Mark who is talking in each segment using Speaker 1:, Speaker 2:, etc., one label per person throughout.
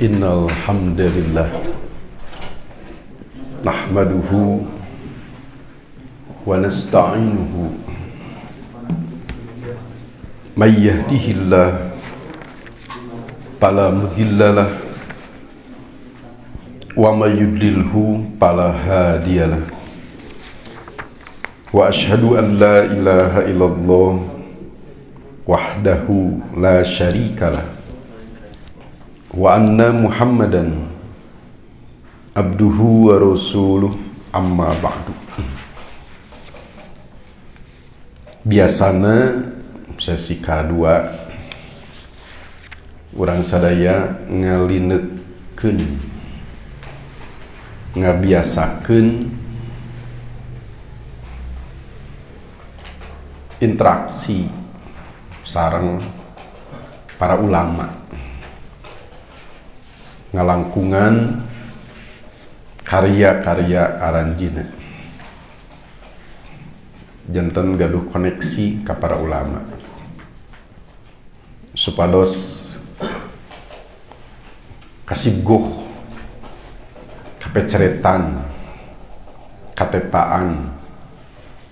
Speaker 1: Innal hamdalillah nahmaduhu wa nasta'inuhu may yahdihillah fala mudhillalah wa may yudlilhu fala hadiyalah wa ashhadu an la ilaha illallah wahdahu la syarikalah wa anna muhammadan abduhu wa rasuluh amma ba'du. Biasana sesi K2 urang sadaya ngalineukeun, ngabiasakeun interaksi sareng para ulama, ngalangkungan karya-karya aranjina, janten gaduh koneksi ka para ulama supados kasibgoh, kapeceretan, katepaan,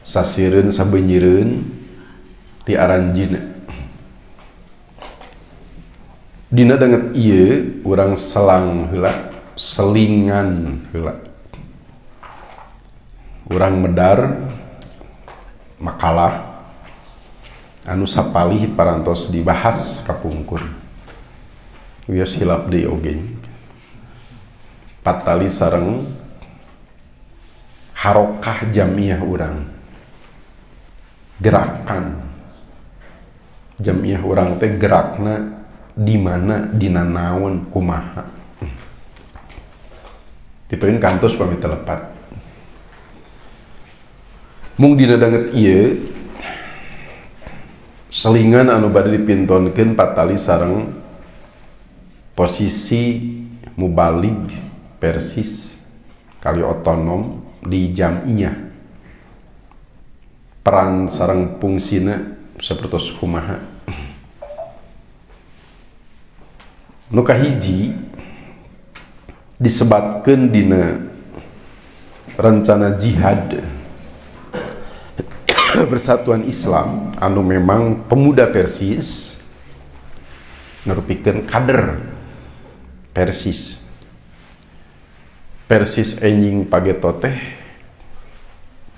Speaker 1: sasireun sabeunyireun ti aranjina. Dina danget ieu urang selang heula, selingan heula. Urang medar makalah anu sapalih parantos dibahas kapungkur. Wios hilap deui oge. Patali sareng harokah jamiah urang. Gerakan jamiah urang teh gerakna di mana, dina naon, kumaha. Tipeun kantos pamit telepat. Mung dina danget ieu selingan anu bade dipintonkeun patali sareng posisi mubalig Persis kali otonom di jamiah. Peran sareng fungsina sapertos kumaha. Nu kahiji disebatkeun dina rencana jihad Persatuan Islam anu memang pemuda Persis ngarupikeun kader Persis. Persis enjing pageto teh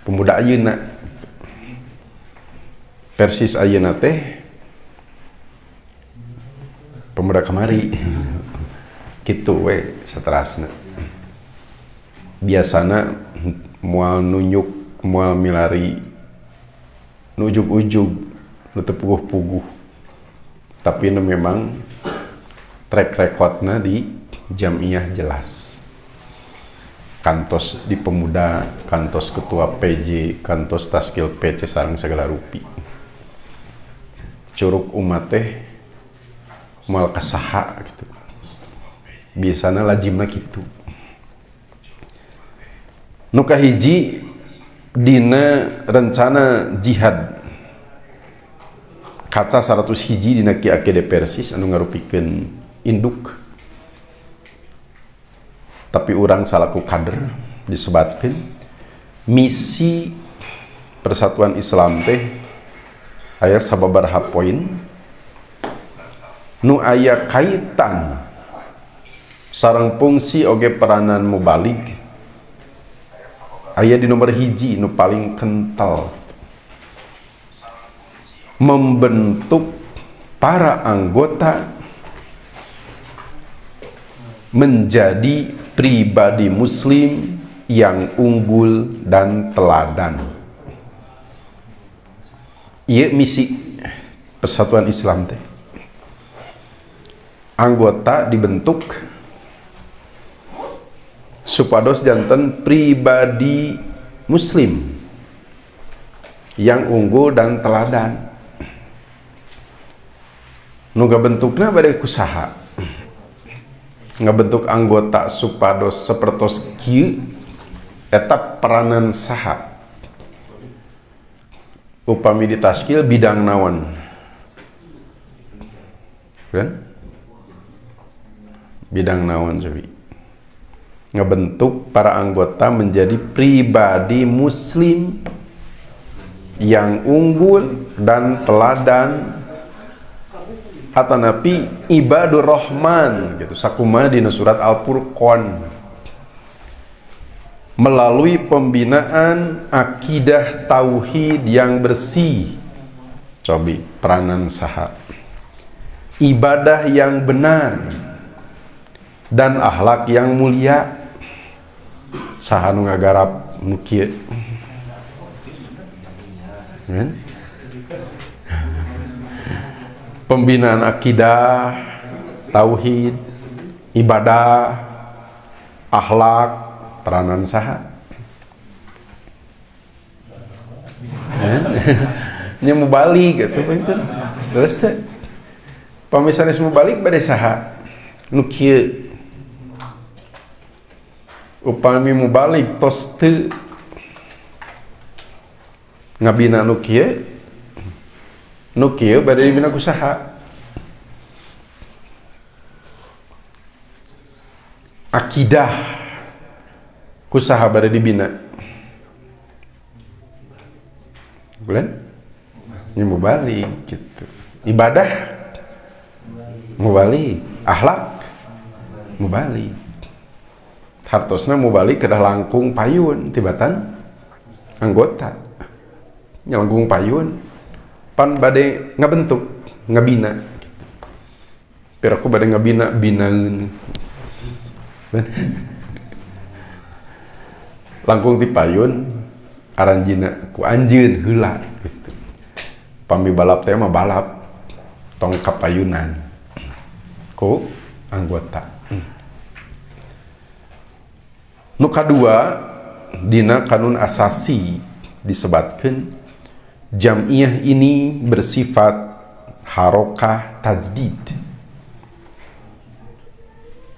Speaker 1: pemuda ayeuna. Persis ayeuna teh pemuda kamari. Kitu we saterasna. Biasana moal nunjuk, moal milari nujug-ujug, nu teu puguh-puguh. Tapi nu memang track recordna di jamiah jelas. Kantos di pemuda, kantos ketua PJ, kantos taskil PC sareng segala rupi. Curug umat teh moal kasaha gitu. Biasana lajimna kitu. Nu kahiji dina rencana jihad kaca 101 dina Ki AKD Persis anu ngarupikeun induk, tapi urang salaku kader disebatkeun misi Persatuan Islam teh aya sababaraha poin nu aya kaitan sareng fungsi oge peranan mubalig. Aya di nomor hiji nu paling kental, membentuk para anggota menjadi pribadi muslim yang unggul dan teladan. Ieu misi Persatuan Islam teh. Anggota dibentuk supados janten pribadi muslim yang unggul dan teladan. Nu gabentukna bade kusaha? Ngabentuk anggota supados sapertos kieu eta peranan saha? Upami ditaskil bidang naon? Kan? Bidang naon cobi? Ngebentuk para anggota menjadi pribadi muslim yang unggul dan teladan atanapi ibadur rahman gitu sakumaha dina surat Al-Furqan melalui pembinaan akidah tauhid yang bersih. Cobi peranan saha? Ibadah yang benar dan akhlak yang mulia. Saha nu ngagarap nu kieu? Kan? Pembinaan akidah, tauhid, ibadah, akhlak, peranan saha? Nya mubalik gitu punten. Terus pami sanes mubalik bade saha? Nu kieu. Upami mubalik tos teu ngabina nu kieu, nu kieu bade dibina ku saha? Akidah ku saha bade dibina? Bulan? Nya mubalik gitu. Ibadah mubalik, akhlak mubalik. Hartosna mubalik kedah langkung payun tibatan anggota. Nya langkung payun pan bade ngabentuk, ngabina gitu. Piraku bade ngabina binaeun. Langkung ti payun aranjina ku anjeun heula gitu. Pami balap teh mah balap tong kapayunan ku anggota. Nu kadua dina kanun asasi disebatkeun jamiah ini bersifat harokah tajdid.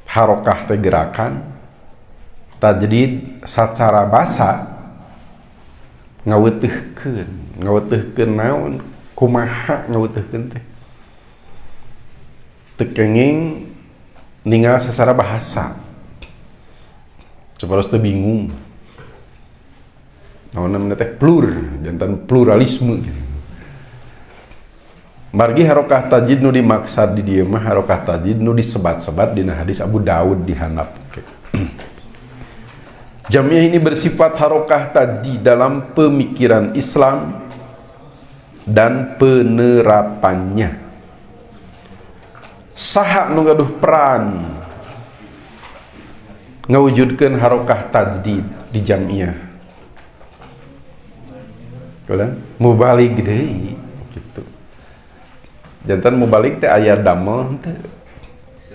Speaker 1: Harokah teh gerakan, tajdid sacara basa ngaweteuhkeun, ngaweteuhkeun naon, kumaha ngaweteuhkeun teh. Teu kenging ningal secara bahasa. Supados teu bingung. Naon namina teh plur, jantan pluralisme gitu. Margi harokah tajdid nu dimaksad di dieu mah harokah tajdid nu disebat-sebat dina hadis Abu Daud dihandap. Jamiah ini bersifat harokah tajdid dalam pemikiran Islam dan penerapannya. Saha nu gaduh peran ngawujudkeun harokah tajdid di jamiah? Kulan mubalik deui gitu. Jantan mubalik teh aya damel teh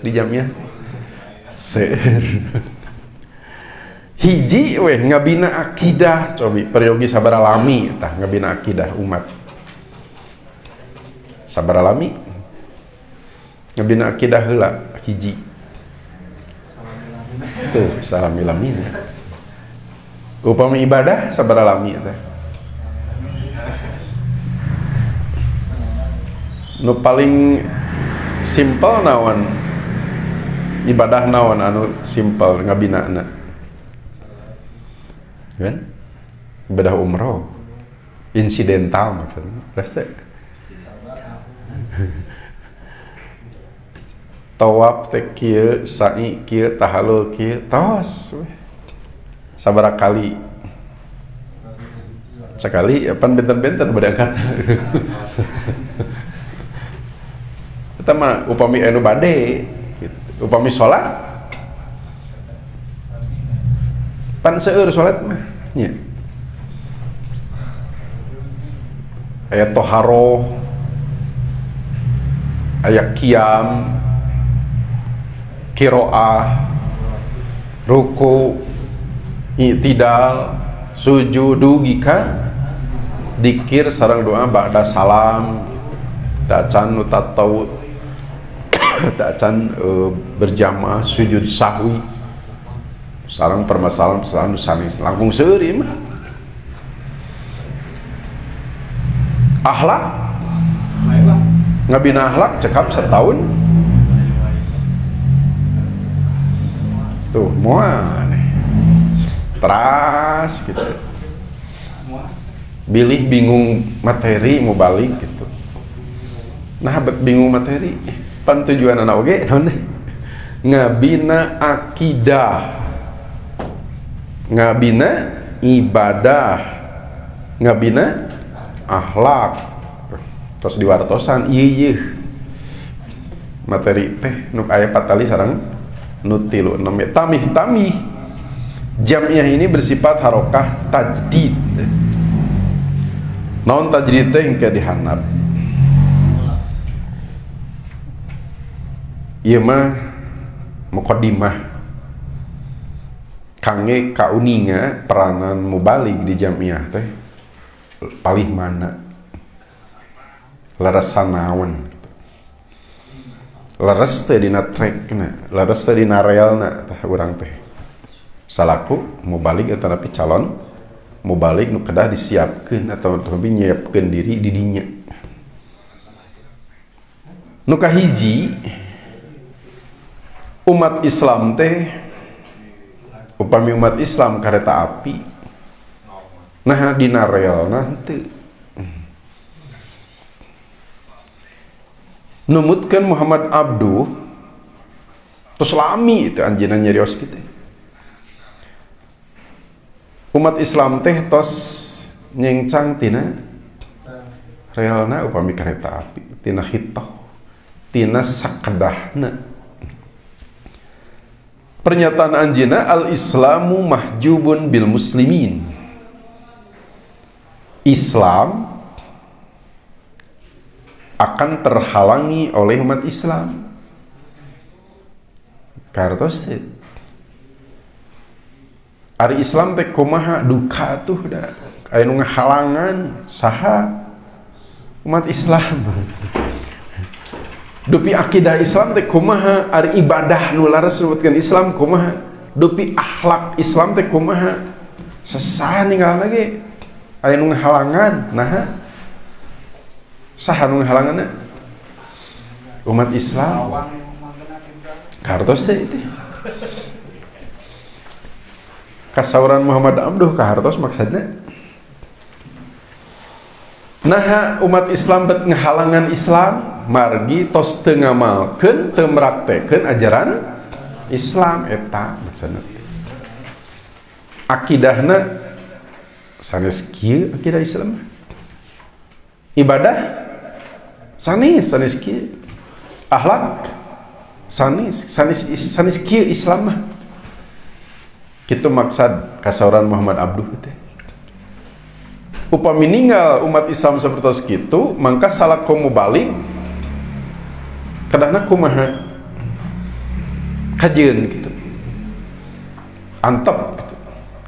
Speaker 1: di jamiah. Seueur. Hiji weh ngabina akidah cobi peryogi sabaraha lami tah ngabina akidah umat. Sabaraha lami ngabina akidah heula hiji. Tuh salami-lamina. Upami ibadah sabaraha lami teh? Nu paling simpel naon? Ibadah naon anu simpel ngabinana? Kan? Ibadah umroh insidental maksudnya. Reste. Tawaf teh kieu, sa'i kieu, tahallul kieu, tos weh. Sabaraha kali? Sekali, pan benten-benten bade angkat. Eta mah upami anu bade gitu. Upami salat pan seueur salat mah nya. Aya toharoh, aya qiyam, kiroah, ruku, i'tidal, sujud, dugi ka dikir sareng doa ba'da salam, tacan nu tatawu, tacan berjamaah sujud sahwi, sareng permasalahan-permasalahan nu sanes langkung seueur ieu mah. Akhlak, ngabina akhlak cekap setahun. Tuh moal nih. Teras gitu. Bilih bingung materi mau balik gitu. Nah bet bingung materi pan tujuan anak oge naon teh? Ngabina akidah, ngabina ibadah, ngabina akhlak. Terus diwartosan ieu ieu materi teh nu aya patali sareng nu tilu nembe tamih-tamih. Jamiah ini bersifat harokah tajdid. Naon tajdid teh engke dihandap. Ieu mah muqaddimah kangge kauninga peranan mubalig di jamiah teh palih mana, leresan naon, leres teh dina trekna, leres teh dina relna tah urang teh salaku mubalig atanapi calon mubalig nu kedah disiapkeun atau tapi nyiapkeun diri di dinya. Nu kahiji, umat Islam teh upami umat Islam kareta api nah dina relna henteu. Numutkeun Muhammad Abduh terus lami itu anjeunna nyarios kitu. Umat Islam teh tos nyengcang tina relna upami kereta api, tina khitoh, tina sakedahna. Pernyataan anjeunna al-islamu mahjubun bil muslimin. Islam akan terhalangi oleh umat Islam. Kartos ari Islam teh kumaha duka tuh da aya nu ngahalangan saha umat Islam. Dupi akidah Islam teh kumaha, ari ibadah nu laras disebutkeun Islam kumaha, dupi akhlak Islam teh kumaha, sesah ninggalna ge aya nu ngahalangan. Naha saha nu ngahalanganna? Umat Islam. Kartos teh itu kasauran Muhammad Abduh kahartos maksudna. Nah umat Islam bet ngahalangan Islam margi tos teu ngamalkeun teu meraktekeun ajaran Islam eta maksudna. Akidahna sanes kieu akidah Islam. Ibadah sanes sanes kieu. Akhlak sanes sanes sanes kieu Islam mah. Kitu maksad kasauran Muhammad Abduh teh. Upami ninggal umat Islam sapertos kitu, mangka salaku mubalik kedahna kumaha kajeun kitu. Antep kitu.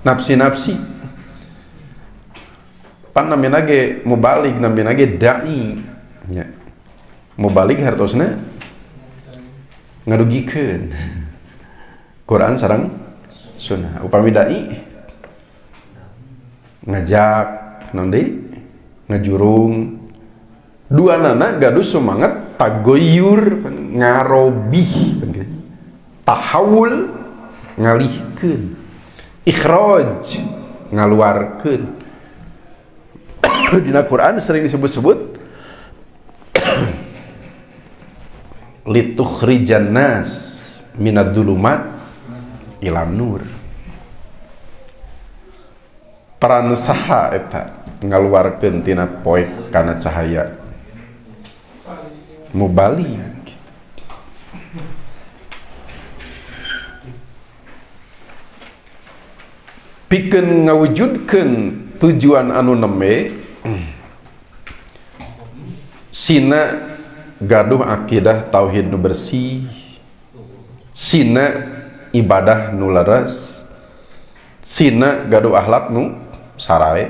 Speaker 1: Nafsi-nafsi. Pan namina ge mubalik, namina ge dai nya. Mubalik hartosna ngadugikeun Quran sareng sunnah. Upami dai ngajak naon deui ngajurung dua nana gaduh semangat tagoyur ngarobih tahawul ngalihkeun ikhraj ngaluarkeun. Dina Quran sering disebut-sebut litukhrijan nas minad dulumat ilan nur. Peran saha eta ngaluarkeun tina poek kana cahaya mubali gitu. Pikeun ngawujudkeun tujuan anu nembe sina gaduh akidah tauhid nu bersih, sina ibadah nu leres, sina gaduh akhlak nu sarae,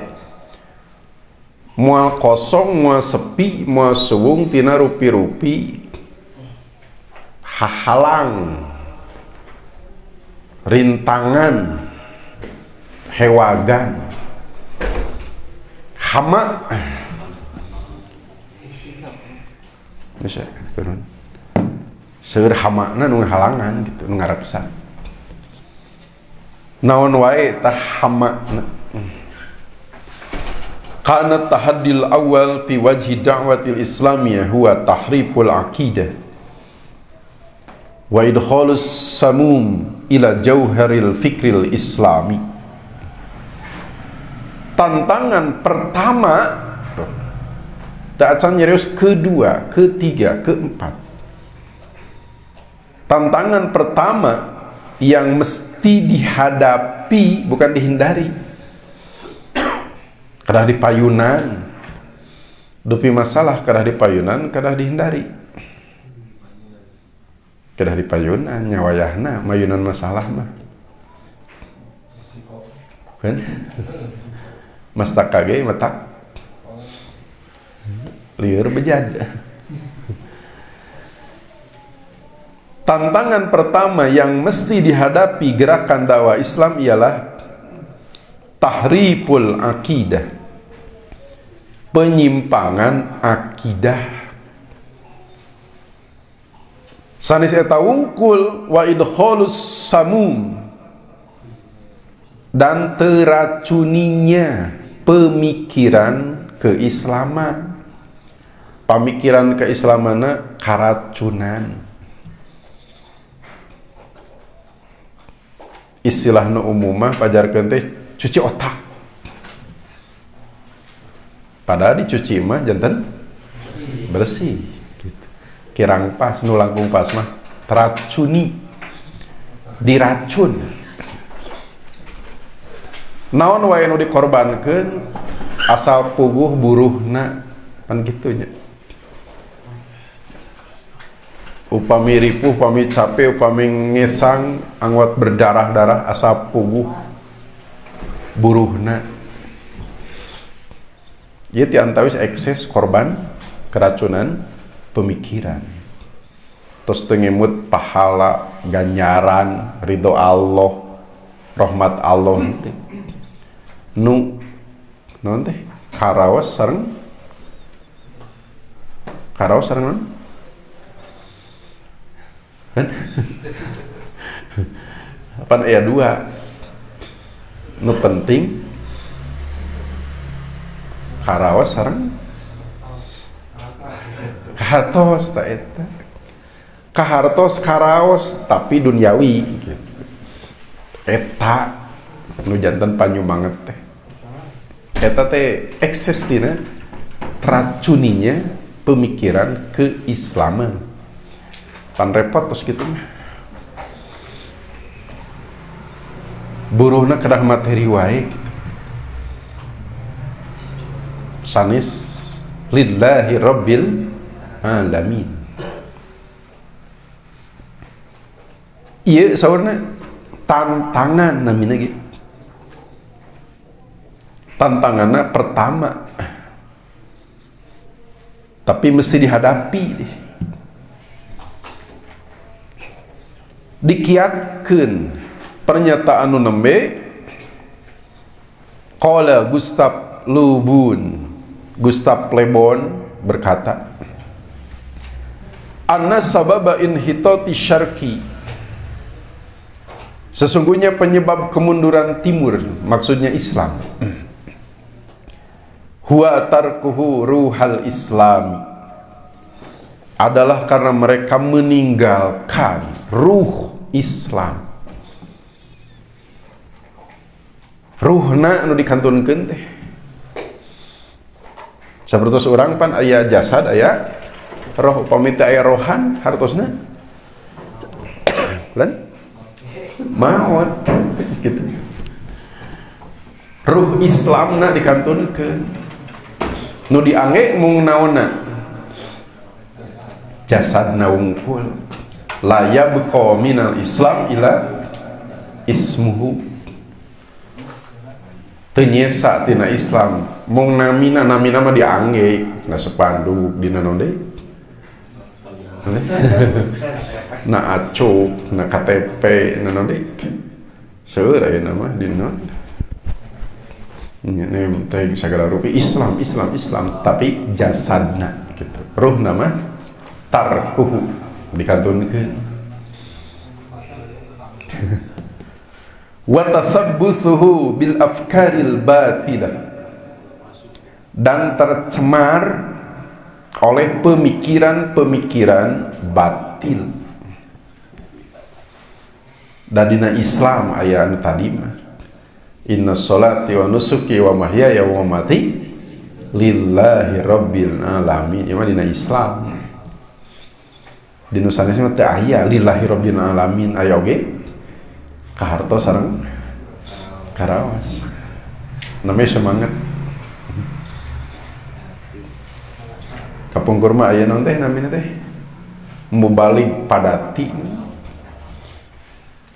Speaker 1: moal kosong, moal sepi, moal suwung tina rupi-rupi hahalang, rintangan, hewagan, hama. Bisa turun. Seueur hamana nu ngahalangan gitu, nu ngareksa. Naon wae tah hama. Kana tahaddil awal fi wajhi da'watil islamiyah huwa tahriful aqidah wa idkhalus samum ila jauharil fikril islami. Tantangan pertama tak acan nyerius, kedua, ketiga, keempat. Tantangan pertama yang mesti dihadapi, bukan dihindari. Kedah dipayunan. Dupi masalah kedah dipayunan, kedah dihindari. Kedah dipayunan, nyawayahna, mayunan masalah mah. Kan? Mastaka ge matak lieur bejad. Tantangan pertama yang mesti dihadapi gerakan dakwah Islam ialah tahriful akidah, penyimpangan akidah. Sanes eta wungkul wa idkhalus samum, dan teracuninya pemikiran keislaman. Pamikiran keislamanna karacunan. Istilah nu umumah pajarkeun teh cuci otak. Padahal dicuci mah janten bersih gitu. Kirang pas nu langkung pas mah teracuni, diracun. Naon wae nu dikorbankeun asal puguh buruhna pan kitu nya. Upami ripuh, upami capek, upami ngesang, angwat berdarah-darah asal puguh buruhna. Ieu ti antawis ekses korban keracunan pemikiran. Tos teu ngemut pahala, ganjaran, ridho Allah, rahmat Allah teh. Nu naon teh? Karaos sareng naon? Kan? Pan aya dua. Nu penting karaos sareng kahartos ta eta. Kahartos karaos tapi duniawi gitu. Eta nu janten panyumanget teh. Eta teh ekses tina teracuninya pemikiran keislaman. Pan repot terus gitu mah. Buruhna kedah materi wae gitu. Sanis lillahi rabbil alamin. Ieu saurna tantangan namina ge. Tantanganna pertama. Tapi mesti dihadapi deh. Dikiatkeun pernyataan nu nembe qala Gustav Le Bon, Gustav Le Bon berkata, anna sababa inhitati syarqi, sesungguhnya penyebab kemunduran timur, maksudnya Islam, huwa tarkuhu ruhal Islam, adalah karena mereka meninggalkan ruh Islam. Ruhna anu dikantunkeun teh. Sapertos urang pan aya jasad aya roh, upami teh aya rohan hartosna lan maot gitu. Ruh Islamna dikantunkeun. Nu diangge mung naonna? Jasadna wungkul. La yabqa minal Islam ila ismuhu. Teu nyesa tina Islam mung namina, namina mah diangge na sepanduk dina naon deui, na acuk, na KTP, na naon deui, seueur ayeuna mah dina naon teh sagala rupi Islam, Islam, Islam, tapi jasadna gitu. Ruhna mah tarkuhu dikantunkeun. Wa tasabbusuhu bil afkaril batilah, dan tercemar oleh pemikiran-pemikiran batil. Dan dina Islam aya anu tadi mah, inna sholati wa nusuki wa mahyaya wa mamati lillahi rabbil alamin. Ieu mah dina Islam. Dina sanes mah teu aya lillahi rabbil alamin, aya oge kaharto sareng karawas. Namanya semangat. Kapungkur mah aya naon teh namina teh? Mubalik padati.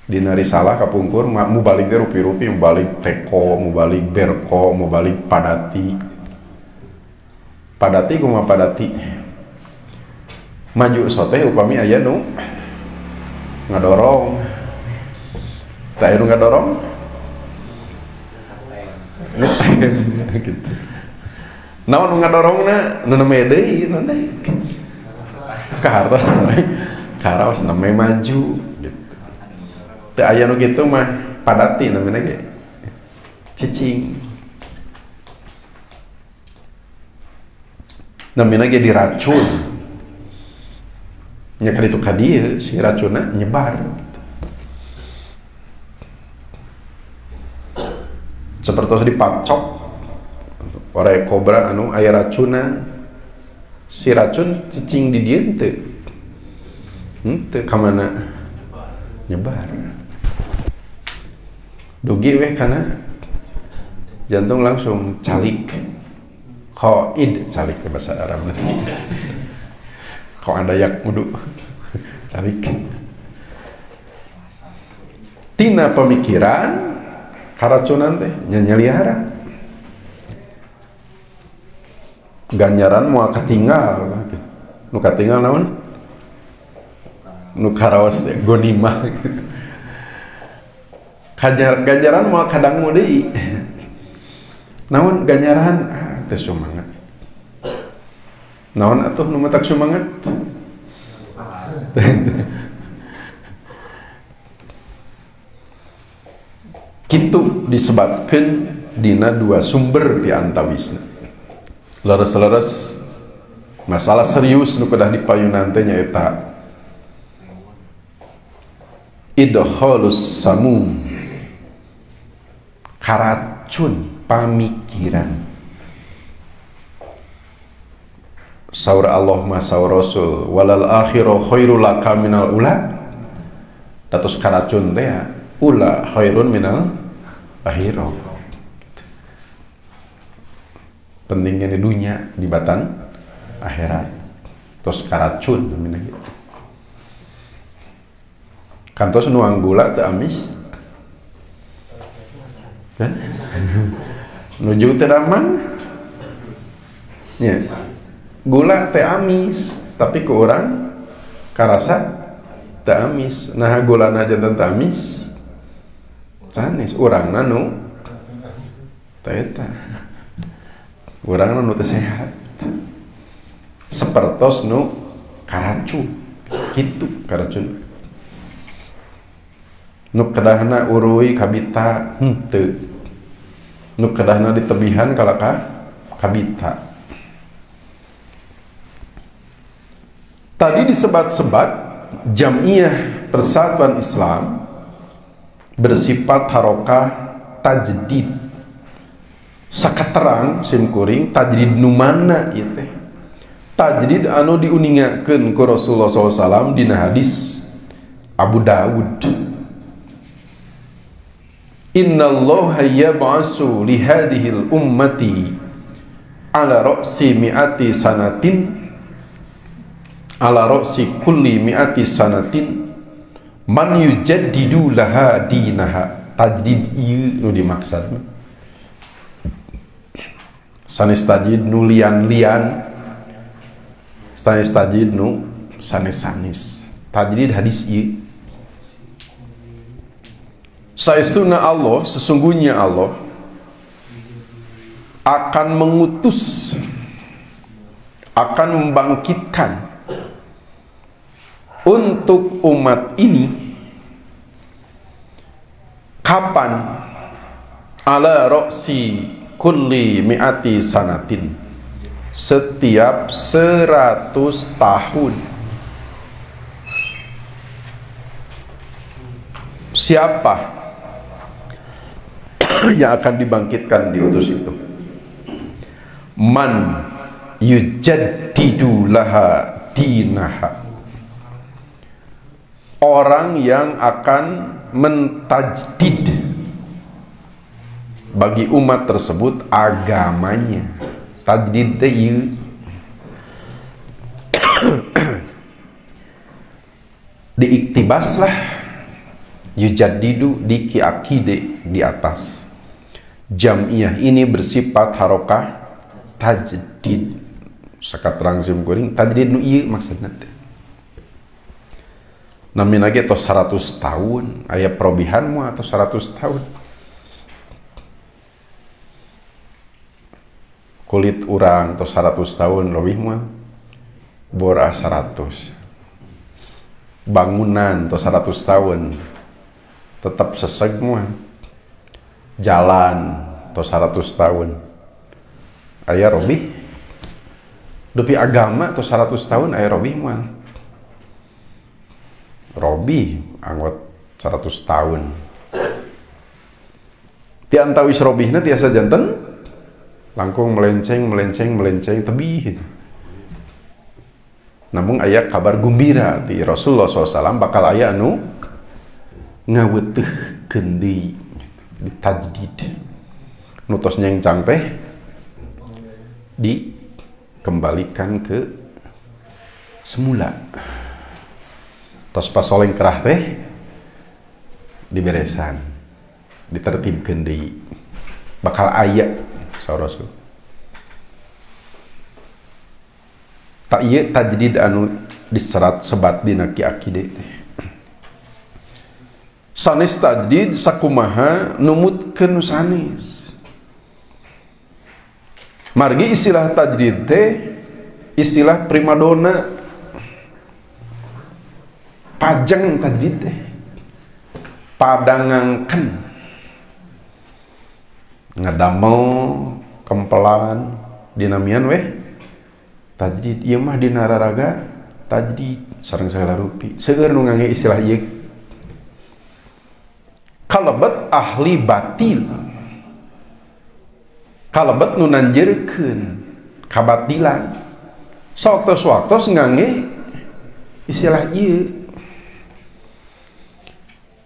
Speaker 1: Dina risalah kapungkur mubalik teh rupi-rupi, mubalik teko, mubalik berko, mubalik padati. Padati kumaha padati? Maju sote upami aya nu ngadorong. Tah aya nu ngadorong? Gitu. Naon nu ngadorongna? Nu nembe deui naon teh? Kahartos. Karaos nembe maju gitu. Teu aya nu kitu mah padati namina ge. Cicing. Namina ge diracun. Nya kaditu ka dieu si racunna nyebar. Seperti dipacok orai kobra anu aya racuna, si racun cicing di dieu teu. Henteu ka mana? Nyebar. Dugi weh kana jantung langsung calik. Qaid calik teh bahasa Arab. Kok ada yak mudu calik. Tina pemikiran karacunan teh nyanyaliara. Ganjaran moal katinggal. Nu katinggal naon? Nu karaos gonimah. Ganjaran moal kadangu deui. Naon ganjaran? Ah, teu sumangat. Naon atuh nu matak sumangat? Kitu disebatkeun dina dua sumber ti antawisna. Leres-leres masalah serius nu kedah dipayunan teh nyaeta idkhalus samum, karacun pamikiran. Saur Allah ma saur Rasul, walal akhiru khairul laka minal ula. Datos karacun teh ula khairun minal akhirah. Pentingnya di dunia di batan akhirat. Tos karacun namina gitu. Kantos nuang gula teu amis. Kan? Nuju teu damang. Nya. Gula teh amis, tapi ke orang karasa teu amis. Nah gulana janten teu amis. Sanes urangna nu teh eta. Urangna nu teu sehat. Sapertos nu karacun. Kitu karacun. Nu kedahna uruy kabita henteu. Nu kedahna ditebihan kalaka kabita. Tadi disebat-sebat Jamiah Persatuan Islam bersifat harokah tajdid. Sakaterang simkuring tajdid nu mana ieu teh? Tajdid anu diuningakeun ku Rasulullah SAW dina hadis Abu Dawud. Innallaha yab'asu li hadhil ummati ala ra'si mi'ati sanatin ala ra'si kulli mi'ati sanatin man yujaddidu laha dinaha. Tajdid ieu nu dimaksud sanes tajdid nu lian-lian, sanes tajdid nu sanes-sanes. Tajdid hadis ieu. Saestuna Allah, sesungguhnya Allah akan mengutus, akan membangkitkan untuk umat ini Kapan? Ala roksi kulli mi'ati sanatin, setiap 100 tahun. Siapa yang akan dibangkitkan diutus itu? Man yujaddidu laha dinaha, orang yang akan mentajdid bagi umat tersebut agamanya. Tajdid teh ieu diiktibaslah yujaddidu di kiakide di atas. Jam'iyah ini bersifat harokah tajdid. Sakaterang sim kuring tajdid nu ieu maksudna teh. Namina ge tos 100 tahun aya perobihan moal atau 100 tahun. Kulit urang tos 100 tahun leuwih moal bora 100. Bangunan tos 100 tahun tetap seseg moal. Jalan tos 100 tahun aya robih. Dupi agama tos 100 tahun aya robih moal. Robih anggot 100 tahun. Ti antawis robihna tiasa janten langkung melenceng melenceng melenceng tebih. Namun aya kabar gumbira ti Rasulullah SAW bakal aya anu ngaweteuhkeun deui ditajdid. Nu tos nyengcang teh dikembalikan ke semula. Tos pasoleng kerah teh diberesan, ditertibkeun deui. Bakal aya saur Rasul. Tak ieu tajdid anu diserat sebat dina ki akide teh. Sanes tajdid sakumaha numutkeun nu sanes. Margi istilah tajdid teh istilah primadona. Pajeng tajdid teh padangangkeun, ngadamel kempelan dinamian weh tajdid. Ieu mah dina raraga tajdid sareng sagala rupi. Seueur nu ngangge istilah ieu. Kalebet ahli batil, kalebet nu nanjeurkeun kabatilan. Sawaktos-waktos ngangge istilah ieu.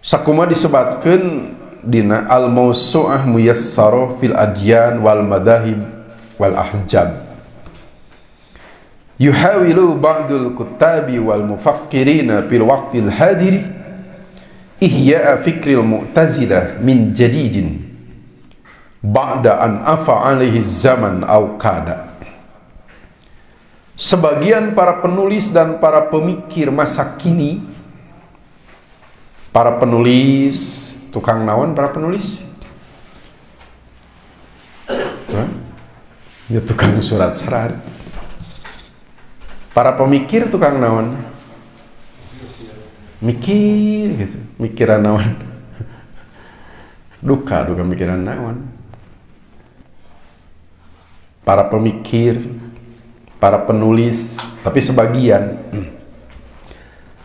Speaker 1: Sakuma disebatkeun dina al-mawsu'ah muyassarah fil adyan wal madahib wal ahjab. Yuhawilu ba'dul kuttabi wal mufakkirina fil waqtil hadiri ihya'a fikril mu'tazilah min jadidin ba'da an afa alaihi zaman aw qada. Sebagian para penulis dan para pemikir masa kini, para penulis, tukang naon para penulis? Hah? Ya tukang surat-serat. Para pemikir tukang naon? Mikir gitu, mikiran naon? Duka, duka mikiran naon. Para pemikir, para penulis, tapi sebagian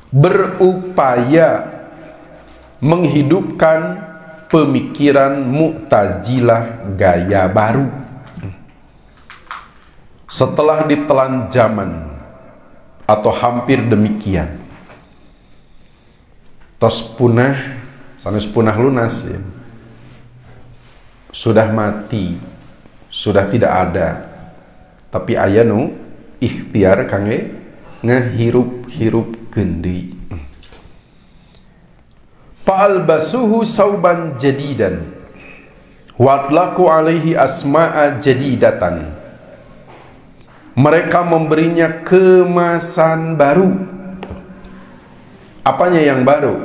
Speaker 1: berupaya menghidupkan pemikiran Mu'tazilah gaya baru setelah ditelan zaman atau hampir demikian. Tos punah, sanes punah lunas ya. Sudah mati, sudah tidak ada. Tapi aya nu ikhtiar kangge ngahirup-hirup deui. Fa'albasuhu sauban jadidan watlaku alaihi asma'a jadidatan. Mereka memberinya kemasan baru. Apanya yang baru?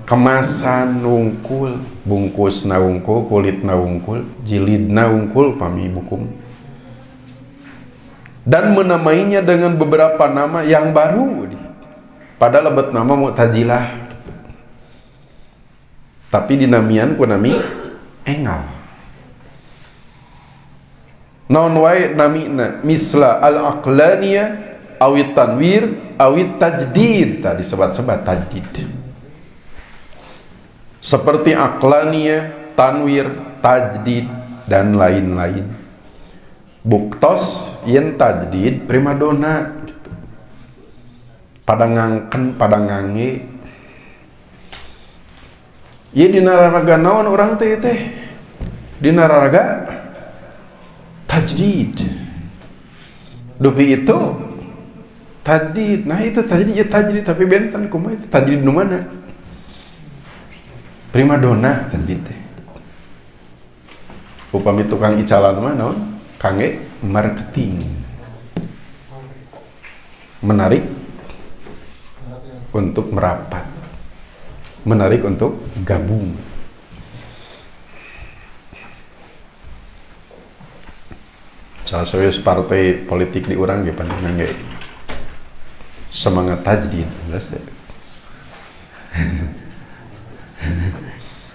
Speaker 1: Kemasan wungkul, bungkus na wungkul, kulit na wungkul, jilid na wungkul, pami bukum. Dan menamainya dengan beberapa nama yang baru. Padahal lebet nama Mu'tazilah. Tapi dinamian ku nami engal. Naon wae namina misla al-aqlaniyah awit tanwir awit tajdid, tadi sebat-sebat tajdid. Seperti aqlaniyah, tanwir, tajdid dan lain-lain. Buktos yen tajdid primadona gitu. Pada ngangken, pada ngange. Ieu dina raraga naon urang teh teh? Dina raraga tajdid. Dupi itu tajdid. Nah itu tajdid ya tajdid tapi benten kumaha itu tajdid nu mana? Primadona tajdid teh. Upami tukang icalan mah naon? Kangge marketing. Menarik untuk merapat. Menarik untuk gabung. Salah satu partai politik di urang ge panjenengan ge semangat tajdid, beres teh.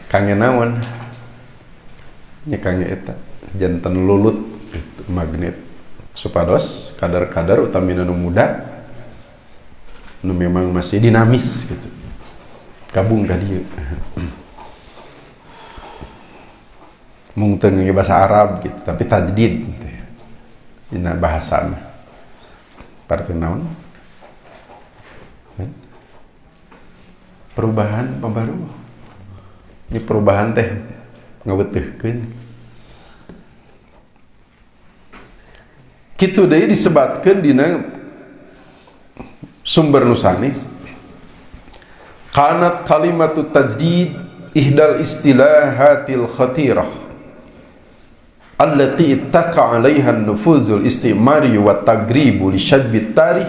Speaker 1: Kangge naon? Nya kangge eta janten lulut gitu, magnet supados kader-kader utamina nu muda nu memang masih dinamis gitu. Gabung ka dieu. Mung teu ngangge bahasa Arab gitu, tapi tajdid gitu. Dina bahasana. Partai naon? Perubahan pembaru. Ini perubahan teh ngaweteuhkeun. Kitu deui disebatkeun dina sumber nu sanes. Kanat kalimatu tajdid ihdal istilahatil khatirah allati ittaqa 'alaiha an-nufuzul istimari wa tagribu li shadbi tarikh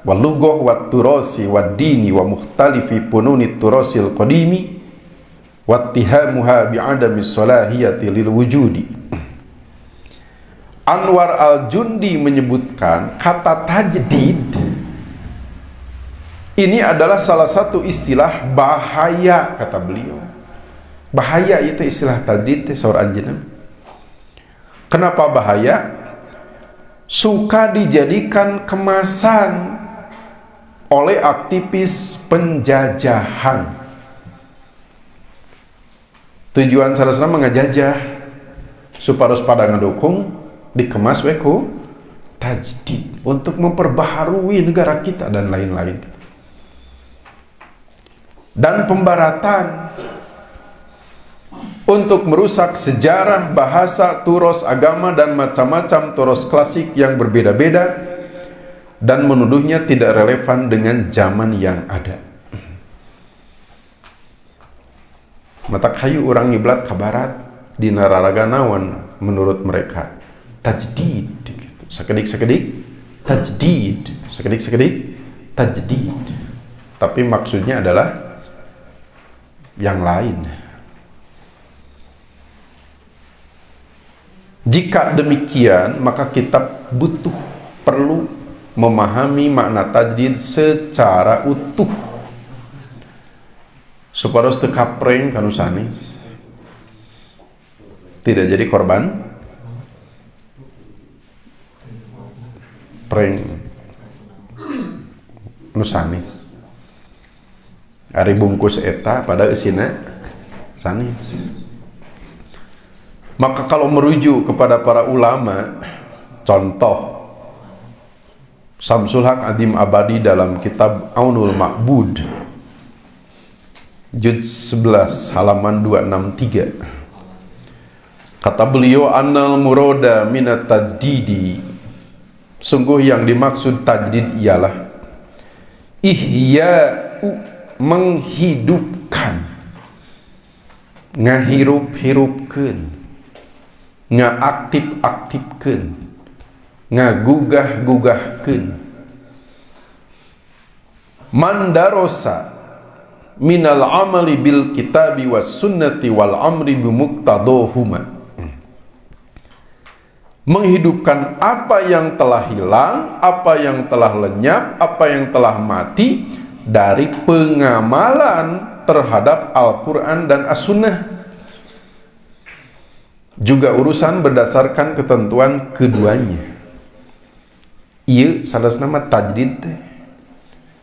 Speaker 1: wal lughah wat turasi wad dini wa mukhtalifi pununi turasil qadimi wattihamuha bi'adami salahiyati lil wujudi. Anwar Al-Jundi menyebutkan kata tajdid ini adalah salah satu istilah bahaya, kata beliau. Bahaya itu istilah tajdid teh saur anjeunna. Kenapa bahaya? Suka dijadikan kemasan oleh aktivis penjajahan. Tujuan salah mengajajah supados pada ngedukung dikemas we ku tajdid untuk memperbaharui negara kita dan lain-lain. Dan pembaratan untuk merusak sejarah, bahasa, turos agama dan macam-macam turos klasik yang berbeda-beda dan menuduhnya tidak relevan dengan zaman yang ada. Matak hayu urang ngiblat ka barat dina raraga naon menurut mereka tajdid gitu. Sakedik-sakedik tajdid, sakedik-sakedik tajdid. Tapi maksudnya adalah yang lain. Jika demikian, maka kita butuh, perlu memahami makna tajdid secara utuh supados teu kapreng kanu sanes, tidak jadi korban preng nu sanes. Ari bungkus eta pada eusina sanes. Maka kalau merujuk kepada para ulama, contoh Samsul Haq Adim Abadi dalam kitab Aunul Ma'bud juz 11 halaman 263, kata beliau, annal murada minat tajdidi, sungguh yang dimaksud tajdid ialah ihya'u, menghidupkan, ngahirup-hirupkeun, ngaaktif-aktifkeun, ngagugah-gugahkeun, mandarosa minal amali bil kitabi was sunnati wal amri bimuqtadohuma, menghidupkan apa yang telah hilang, apa yang telah lenyap, apa yang telah mati dari pengamalan terhadap Al-Quran dan As-Sunnah, juga urusan berdasarkan ketentuan keduanya. Ieu sanesna mah tajdid teh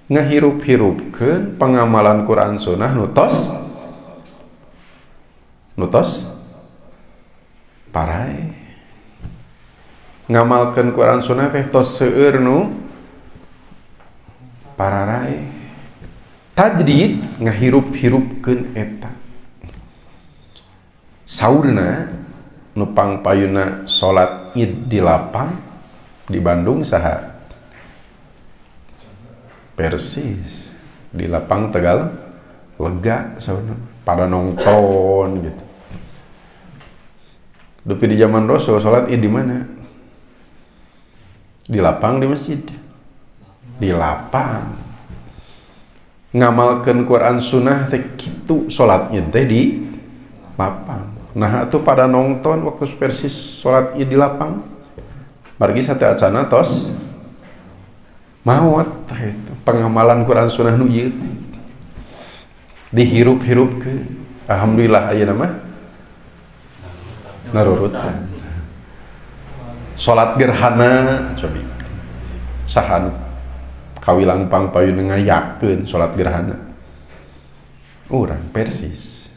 Speaker 1: ngahirup-hirupkeun pengamalan Quran Sunnah nu tos parae. Ngamalkeun Quran Sunnah teh tos seueur nu pararae. Tajdid ngahirup-hirupkeun eta. Saurna nu pangpayuna salat Id di lapang di Bandung saha? Persis di lapang Tegal Lega saurna pada nonton gitu. Dupi di zaman Rasul salat Id di mana? Di lapang, di masjid. Di lapang. Ngamalkeun Quran Sunnah teh kitu salat Id teh di lapang. Nah itu pada nonton waktu Persis salat Id di lapang. Margi sate acana tos maot tah itu pengamalan Quran Sunnah nu ieu teh dihirup-hirupkeun. Alhamdulillah ayeuna mah narurutan. Salat gerhana cobi saha nu kawilang pangpayun ngayakeun salat gerhana? Urang Persis.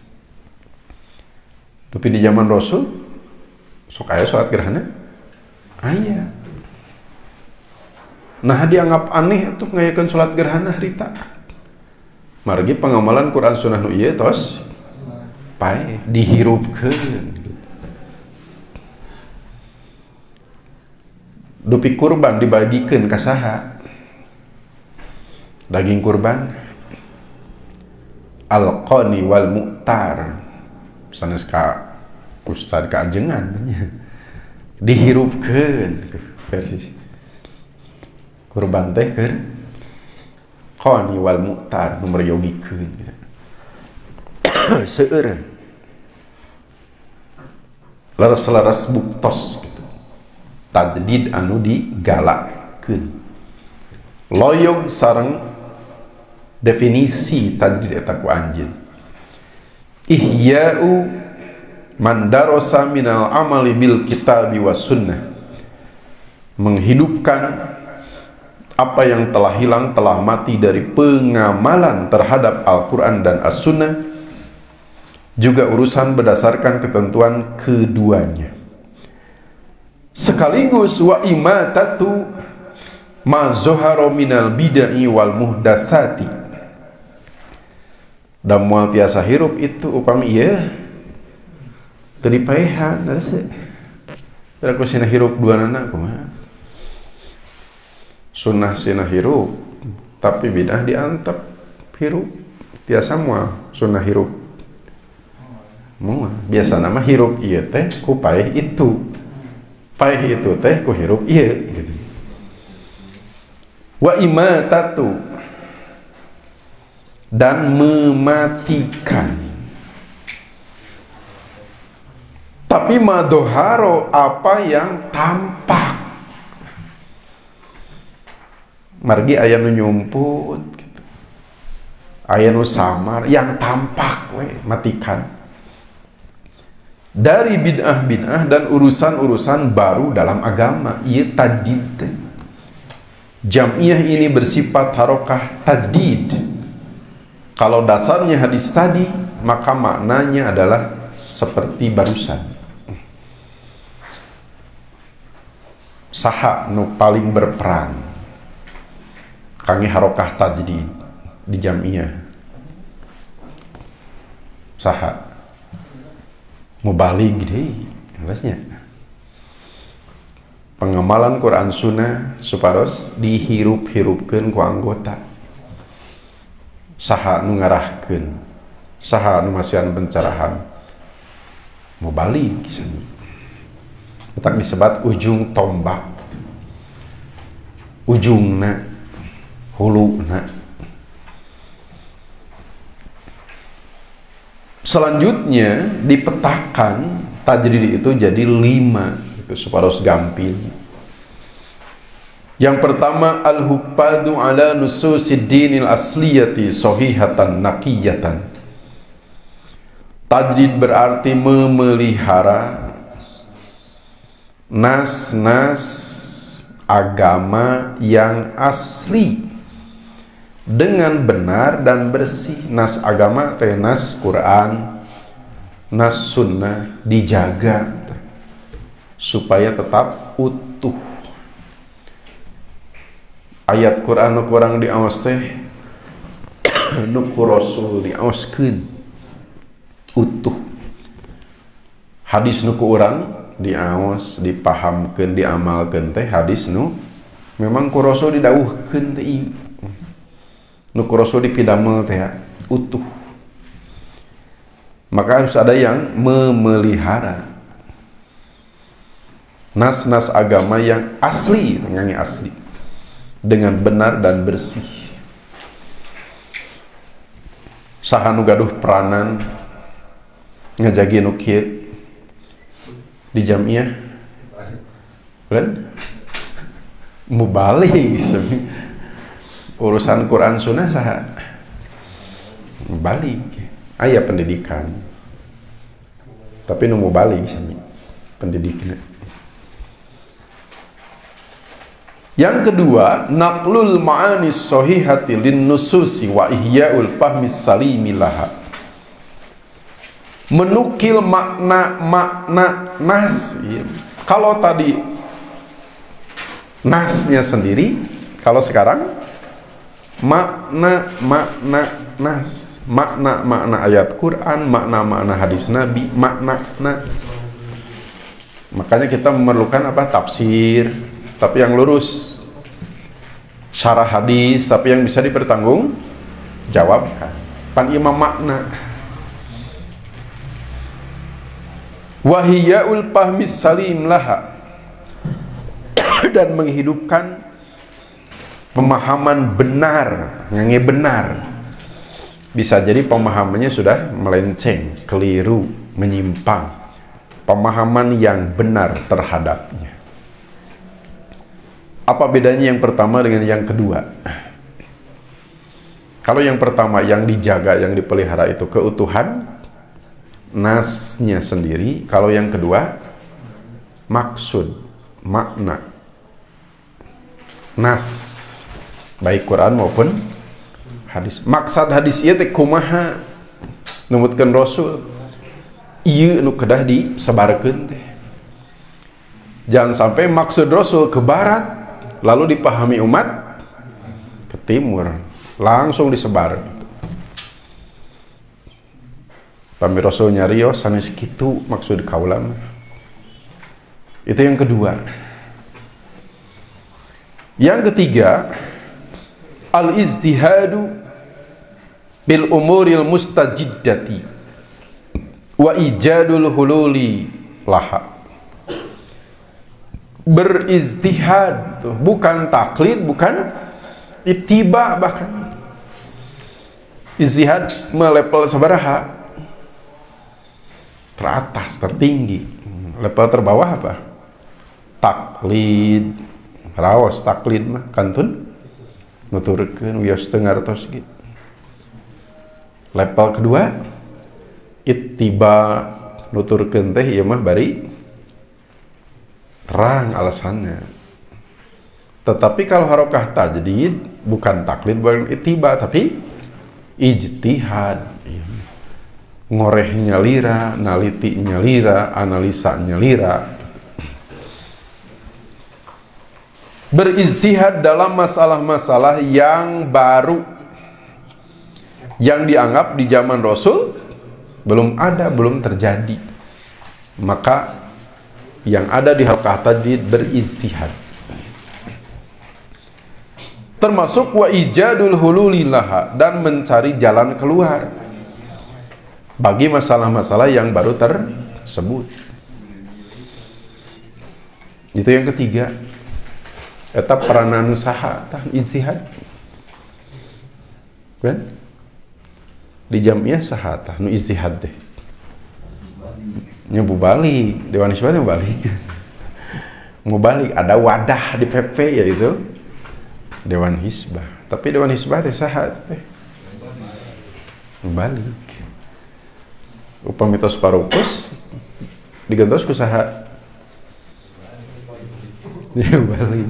Speaker 1: Tapi di zaman Rasul sok aya salat gerhana? Aya. Nah dianggap aneh atuh ngayakeun salat gerhana harita. Margi pengamalan Quran Sunnah nu ieu tos pae dihirupkeun gitu. Dupi kurban dibagikeun ka saha? Daging kurban al-qani wal mu'tar, sanes ka ustad kaajengan dihirupkeun persis. Kurban teh keur qani wal mu'tar nu meryogikeun gitu. Seueur leres-leres buktos gitu. Tajdid anu digalakkeun loyog sareng definisi tajdid eta ku anjeun. Ihya'u man darosa minal amali bil kitabi was sunnah, menghidupkan apa yang telah hilang, telah mati dari pengamalan terhadap Al-Quran dan As-Sunnah, juga urusan berdasarkan ketentuan keduanya. Sekaligus wa imatatu ma zoharo minal bidai wal muhdasati. Dan moal tiasa hirup itu upami ieu teu dipaehan rese. Teu ku sina hirup duanana kumaha? Sunnah sina hirup tapi bidah diantep hirup. Tiasa moal sunnah hirup. Moal biasana mah hirup ieu teh ku paeh itu. Paeh itu teh ku hirup ieu gitu. Wa imatatu, dan mematikan. Tapi madoharo, apa yang tampak. Margi aya nu nyumput gitu. Aya nu samar, yang tampak we matikan. Dari bid'ah-bid'ah dan urusan-urusan baru dalam agama, ieu tajdid teh. Jam'iyah ini bersifat harokah tajdid. Kalau dasarnya hadis tadi, maka maknanya adalah seperti barusan. Saha nu paling berperan kangge harokah tajdid di jam'iyah? Saha? Mubaligh deui, jelasnya. Pengamalan Quran Sunnah supados dihirup-hirupkeun ku anggota. Saha nu ngarahkeun, saha nu masihan pencerahan, mubaligh sami. Tak disebat ujung tombak, ujungna, huluna. Selanjutnya dipetakan tajdid itu jadi 5 itu supados gampil. Yang pertama, al-hufadhu ala nususid dinil asliyati sahihatan naqiyatan. Tajdid berarti memelihara nas-nas agama yang asli dengan benar dan bersih. Nas agama teh nas Quran, nas sunnah dijaga supaya tetap utuh. Ayat Quran nu kurang diaos teh nu ku Rasul diaoskeun utuh. Hadis nu ku urang diaos, dipahamkeun, diamalkeun teh hadis nu memang ku Rasul didawuhkeun teh ieu. Nu ku Rasul dipidamel teh utuh. Maka harus ada yang memelihara nas-nas agama yang asli, yang asli dengan benar dan bersih. Saha nu gaduh peranan ngajagi nu kieu di jamiah? Lain mubaligh urusan Quran sunnah saha? Mubaligh. Aya pendidikan. Tapi nu mubaligh sami pendidikna. Yang kedua, naqlul ma'ani sahihati lin nususi wa ihya'ul fahmi salimi laha. Menukil makna-makna nas. Kalau tadi nasnya sendiri, kalau sekarang makna-makna nas, makna-makna ayat Quran, makna-makna hadis Nabi, makna-makna. Makanya kita memerlukan apa? Tafsir, tapi yang lurus, syarah hadis, tapi yang bisa dipertanggung jawabkan. Pan imam makna. Wahiyaul fahmi salim laha, dan menghidupkan pemahaman benar, ngange benar. Bisa jadi pemahamannya sudah melenceng, keliru, menyimpang. Pemahaman yang benar terhadapnya. Apa bedanya yang pertama dengan yang kedua? Kalau yang pertama yang dijaga, yang dipelihara itu keutuhan nasnya sendiri. Kalau yang kedua maksud, makna nas, baik Quran maupun hadis. Maksud hadis ieu teh kumaha numutkeun Rasul, ieu nu kedah disebarkeun teh. Jangan sampai maksud Rasul ke barat lalu dipahami umat ke timur, langsung disebar. Pami Rasul nyarios sanes kitu maksud kaula mah. Itu yang kedua. Yang ketiga, al-ijtihadu bil umuril mustajiddati wa ijadul hululi laha. Berijtihad, bukan taklid, bukan ittiba, bahkan ijtihad melepel sabaraha teratas, tertinggi. Level terbawah apa? Taklid. Raos taklid mah kantun nuturkeun wios teu ngartos gitu. Level kedua ittiba, nuturkeun teh ieu mah bari terang alasannya. Tetapi kalau harokah tajdid bukan taklid, bukan ittiba, tapi ijtihad. Ngorehnya lira, nalitinya lira, analisanya lira. Berijtihad dalam masalah-masalah yang baru, yang dianggap di zaman Rasul belum ada, belum terjadi. Maka yang ada di halqah tajdid berijtihad. Termasuk wa ijadul hululi laha, dan mencari jalan keluar bagi masalah-masalah yang baru tersebut. Itu yang ketiga. Eta peranan saha tah ijtihad. Kan? Di jamiah saha tah nu ijtihad teh. Nya balik, Dewan Isbat balik. Mubalig ada wadah di PP yaitu Dewan Hisbah. Tapi Dewan Hisbah teh saha teh? Mubalig. Upami tos parupus digentos ku saha? Ya balik.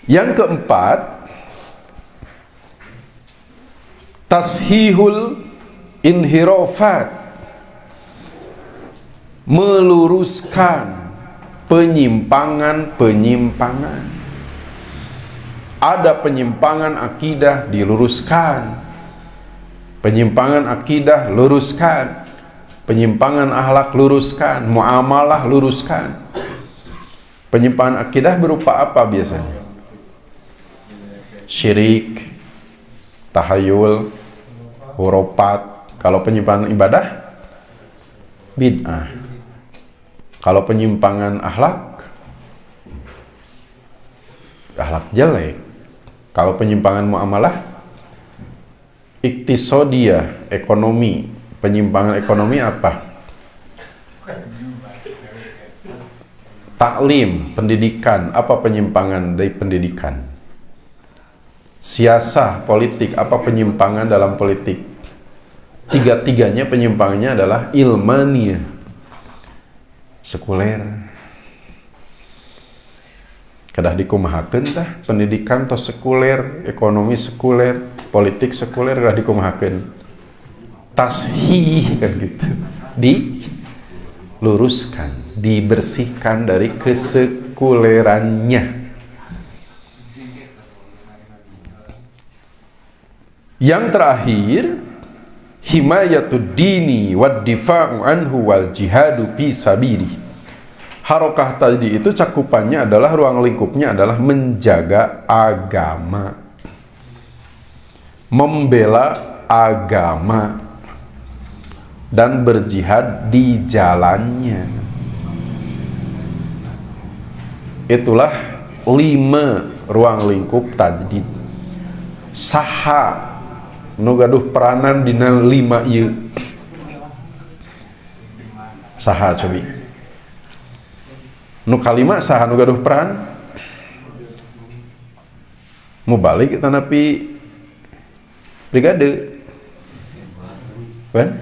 Speaker 1: Yang keempat, tashihul inhirofat, meluruskan penyimpangan-penyimpangan. Ada penyimpangan akidah, diluruskan. Penyimpangan akidah, luruskan. Penyimpangan akhlak, luruskan. Muamalah, luruskan. Penyimpangan akidah berupa apa biasanya? Syirik, tahayul, hurufat. Kalau penyimpangan ibadah, bid'ah. Kalau penyimpangan akhlak, akhlak jelek. Kalau penyimpangan muamalah, iktisodiyah, ekonomi. Penyimpangan ekonomi apa? Taklim, pendidikan. Apa penyimpangan dari pendidikan? Siasah, politik. Apa penyimpangan dalam politik? Tiga-tiganya penyimpangannya adalah ilmania, sekuler. Kedah dikumahakeun tah pendidikan tos sekuler, ekonomi sekuler, politik sekuler, kedah dikumahakeun. Tashih kan gitu, diluruskan, dibersihkan dari kesekulerannya. Yang terakhir, himayatud dini wad difa'u anhu wal jihadu fi sabili. Harokah tadi itu cakupannya adalah, ruang lingkupnya adalah menjaga agama, membela agama, dan berjihad di jalannya. Itulah 5 ruang lingkup tajdid. Saha nu gaduh peranan dina 5 ieu? Saha cobi? Nu kalima saha nu gaduh peran? Mubalig tanapi brigade. Pan?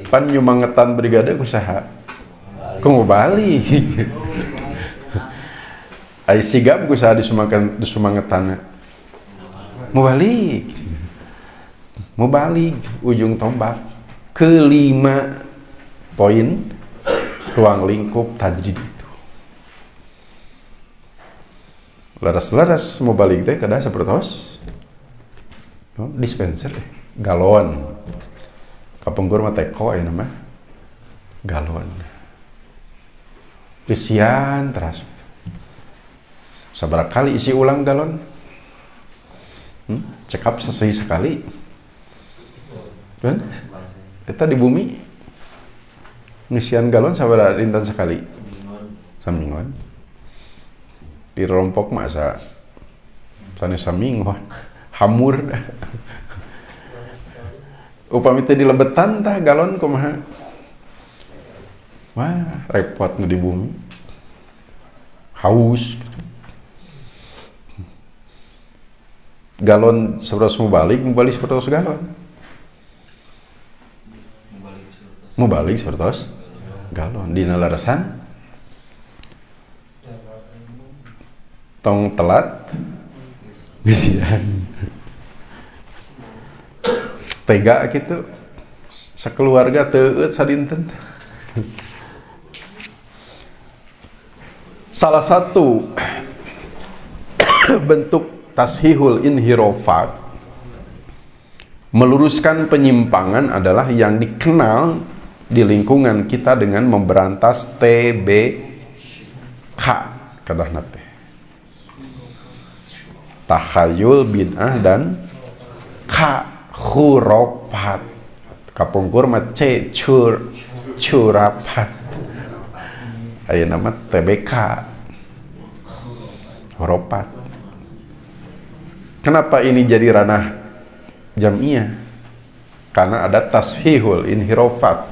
Speaker 1: Pan nyumangetan brigade ku saha? Ku mubalig. Ai sigap ku saha disumangetanna? Mubalig. Mubalig ujung tombak. Kelima poin ruang lingkup tajdid itu. Leres-leres mubalig teh kedah sapertos dispenser teh, galon. Kapungkur mah teko aya nama galon. Isian teras. Sabaraha kali isi ulang galon? Cekap sesei sekali. Kan? Eta di bumi ngisian galon sabaraha dinten sekali? Saminggon. Di rompok mah asa sanes saminggon. Hamur. Upami teh dilebetan tah galon kumaha? Wah, repot nu di bumi. Haus gitu. Galon 100 mubalik, mubalik 100 galon. Mubalik 100 galon dina larasan tong telat ngisian. Tega gitu sakeluarga teueut sadinten. Salah satu bentuk tashihul inhirofat, meluruskan penyimpangan, adalah yang dikenal di lingkungan kita dengan memberantas TBK kadahna teh. Takhayul, bid'ah, dan K khurafat. Kapungkur mah C curapat. Ayeuna mah TBK khurafat. Kenapa ini jadi ranah jamiah? Karena ada tashihul inhirofat.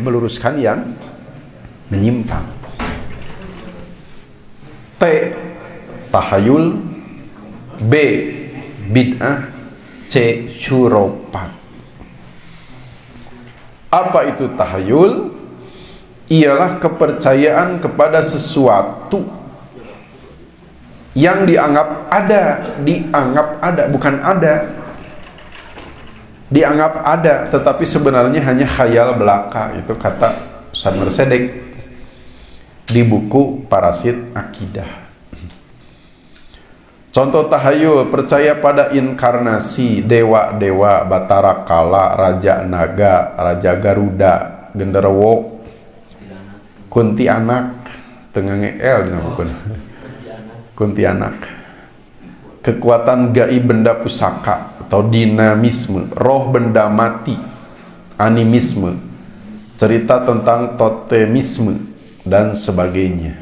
Speaker 1: Meluruskan yang menyimpang. T. Tahayul. B. Bid'ah. C. Syuropat. Apa itu tahayul? Ialah kepercayaan kepada sesuatu yang dianggap ada, dianggap ada, bukan ada, dianggap ada, tetapi sebenarnya hanya khayal belaka. Itu kata Ustaz Mersedek di buku Parasit Akidah. Contoh tahayul, percaya pada inkarnasi dewa-dewa, Batara Kala, Raja Naga, Raja Garuda, Genderuwo, Kuntianak, tengah ngel dina buku. Kuntianak. Kekuatan gaib benda pusaka atau dinamisme, roh benda mati, animisme, cerita tentang totemisme dan sebagainya.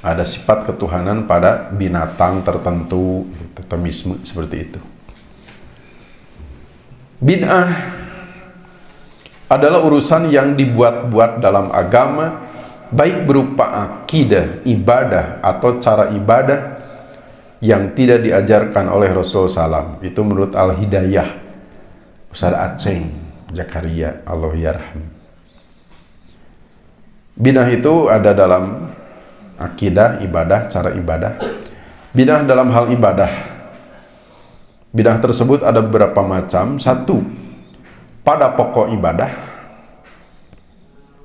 Speaker 1: Ada sifat ketuhanan pada binatang tertentu, totemisme seperti itu. Bid'ah adalah urusan yang dibuat-buat dalam agama, baik berupa akidah, ibadah, atau cara ibadah yang tidak diajarkan oleh Rasul SAW. Itu menurut Al-Hidayah Ustaz Aceng Jakaria, Allah yarham. Bid'ah itu ada dalam akidah, ibadah, cara ibadah. Bid'ah dalam hal ibadah. Bid'ah tersebut ada beberapa macam. Satu, pada pokok ibadah,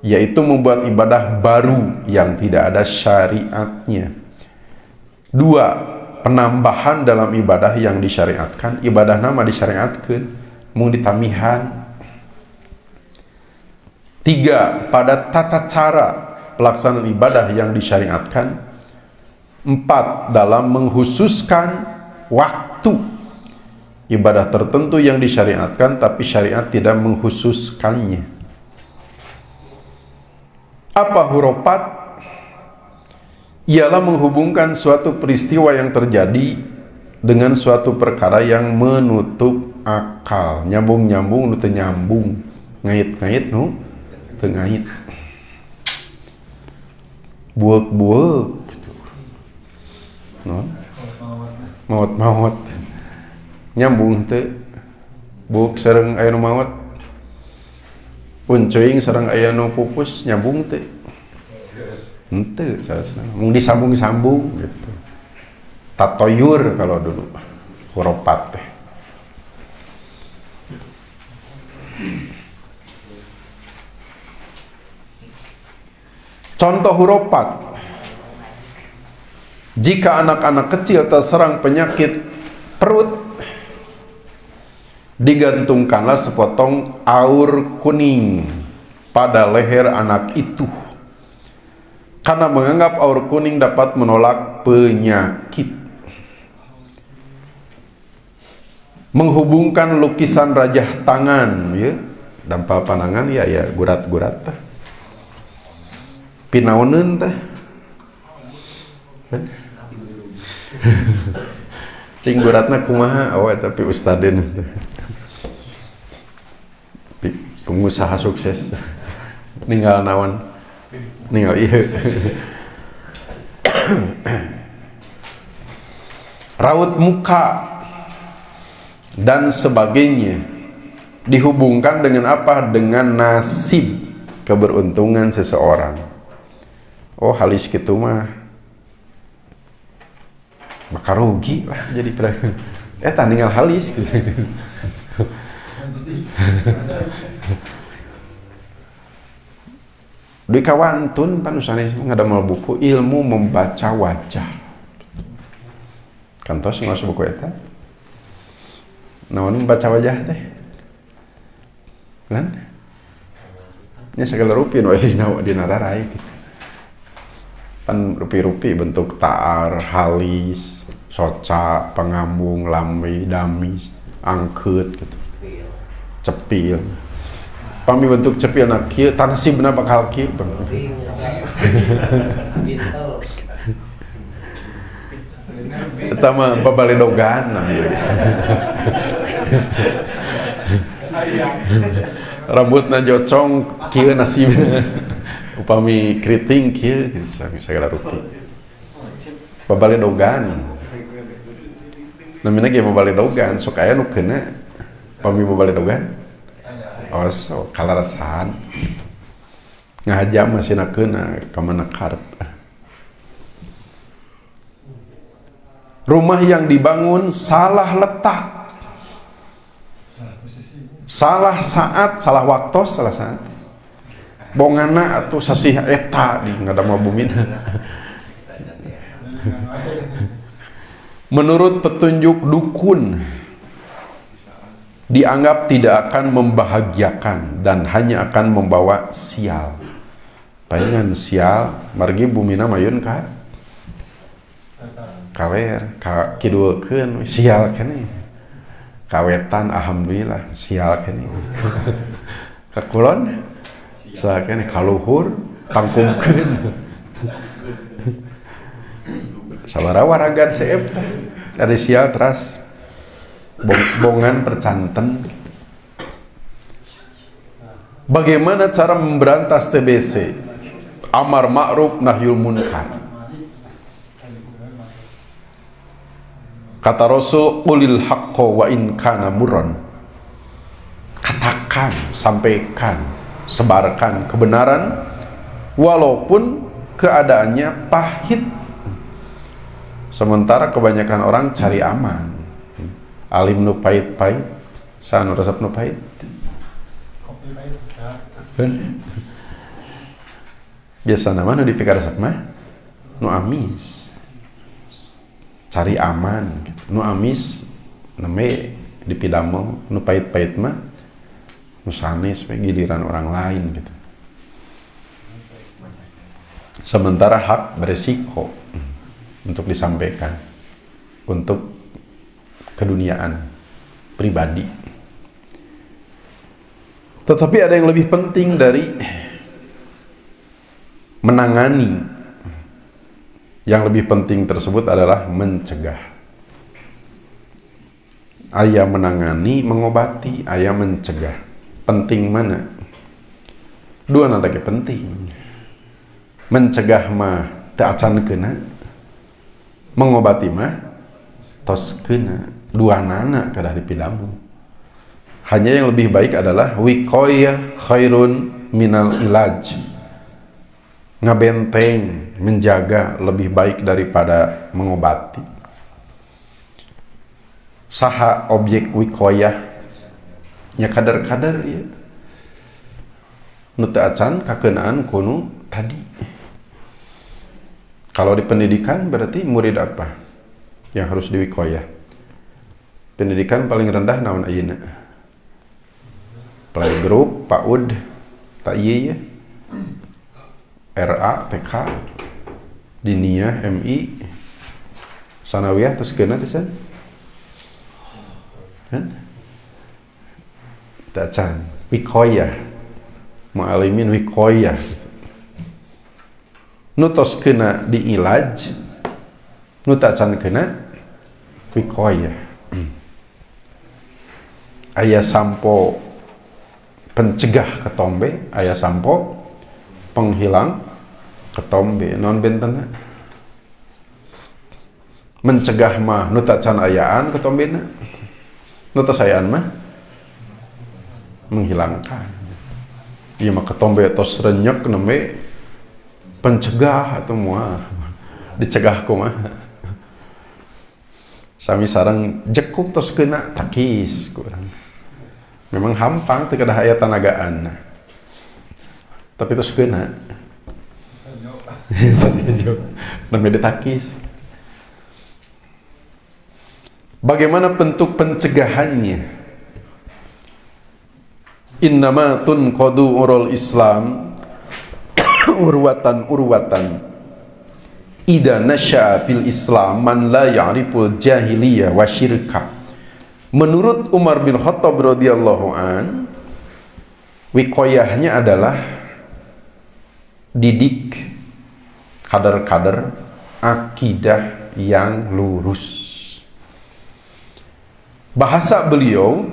Speaker 1: yaitu membuat ibadah baru yang tidak ada syariatnya. Dua, penambahan dalam ibadah yang disyariatkan. Ibadah nama disyariatkan, mung ditamihan. Tiga, pada tata cara pelaksanaan ibadah yang disyariatkan. Empat, dalam mengkhususkan waktu ibadah tertentu yang disyariatkan tapi syariat tidak mengkhususkannya. Apa huropat? Ialah menghubungkan suatu peristiwa yang terjadi dengan suatu perkara yang menutup akal. Nyambung-nyambung nu teu nyambung, ngait-ngait nu teu ngait, buek-buek gitu. Non? Maot-maot. Nyambung teu. Buek sareng aya nu maot. Uncuing sareng aya nu pupus, nyambung teu. Henteu salasna. Mung disambung-sambung gitu. Tatoyur kalau dulu huropat teh. Contoh huropat, jika anak-anak kecil terserang penyakit perut, digantungkanlah sepotong aur kuning pada leher anak itu, karena menganggap aur kuning dapat menolak penyakit. Menghubungkan lukisan rajah tangan, ya, dampal panangan, ya, ya, gurat-gurat teh, pinaoneun teh, cing guratna kumaha, oh tapi ustaden teh, pengusaha sukses, ninggal naon, ninggal ieu. Raut muka dan sebagainya dihubungkan dengan apa? Dengan nasib keberuntungan seseorang. Oh, halis gitu mah maka rugi lah jadi pedagang. Tinggal halis gitu. Di kawantun pan sanes ngadamel buku ilmu membaca wajah. Kantos ngaos buku eta. Naon membaca wajah teh? Kan? Nya sagala rupi nu aya dina rarai gitu. Pan rupi-rupi bentuk taar, halis, soca, pangambung, lambe, damis, angkeut gitu. Cepil. Pami bentuk cepil na kieu, tanasibna bakal kieu. Eta mah babaledogan namanya. Rambutna jocong kieu nasibna. Upami keriting kieu kitu sagala rupi. Babaledogan. Namina ge babaledogan, sok aya nu keuna pami babaledogan. Oh, sok kalarasan. Ngahaja mah sina keuna ka mana karep. Rumah yang dibangun salah letak, salah saat, salah waktu, salah saat. Bongana atau sasih eta di ngadama bumina. Menurut petunjuk dukun, dianggap tidak akan membahagiakan dan hanya akan membawa sial. Palingan sial, margi bumina mayun ka kaler, ka kidulkeun sial keneh. Kawetan alhamdulillah sial keneh. Ka kulon sial keneh, kaluhur tangkungkeun. Sabaraha waragan seep teh. Ari sial teras bongan percanten gitu. Bagaimana cara memberantas TBC? Amar ma'ruf nahyul munkar. Kata Rasul, qulil haqqo wa in kana murran. Katakan, sampaikan, sebarkan kebenaran walaupun keadaannya pahit. Sementara kebanyakan orang cari aman. Alim nu pahit-pahit, sanu resep nu pahit. Biasa nama nu dipikir resep mah nu amis. Cari aman gitu. Nu amis neme dipidamel, nu pahit-pahit mah nu sanes we giliran orang lain gitu. Sementara hak beresiko untuk disampaikan, untuk keduniaan pribadi. Tetapi ada yang lebih penting dari menangani. Yang lebih penting tersebut adalah mencegah. Ayah menangani, mengobati, ayah mencegah. Penting mana? Dua nada ge penting. Mencegah mah teu acan keuna, mengobati mah tos keuna. Dua nana kedah dipidamu. Hanya yang lebih baik adalah wiqayah khairun minal ilaj. Ngabenteng, menjaga lebih baik daripada mengobati. Saha objek wiqayah nya kadar-kadar ya. Nu teu acan kakeunaan kunu tadi. Kalau di pendidikan berarti murid apa yang harus diwikoyah? Pendidikan paling rendah naon ayeuna? Playgroup, PAUD, TAI ya. RA, TK, Diniyah, MI, Sanawiyah terus keuna teh san? Kan? Teu acan. Wikoyah. Mu'alimin wikoyah. Nu tos keuna diilaj, nu teu acan keuna wikoyah. Aya sampo pencegah ketombe, aya sampo penghilang ketombe. Non bentena mencegah mah nu teu acan ayaan ketombena, nu tos ayaan mah menghilangkan. Ieu mah ketombe tos renyek nembe pencegah atau moal dicegah kumaha. Sami sareng jekuk tos keuna takis kurang. Memang hampang teu kedah aya tanagaan. Tapi tos keuna. Tos hijau. Nembe ditakis. Bagaimana bentuk pencegahannya? Innama tunqadu urul Islam urwatan urwatan ida nasya'a fil Islam man la ya'riful jahiliyah wa syirka. Menurut Umar bin Khattab radhiyallahu an, wikoyahnya adalah didik kader-kader akidah yang lurus. Bahasa beliau,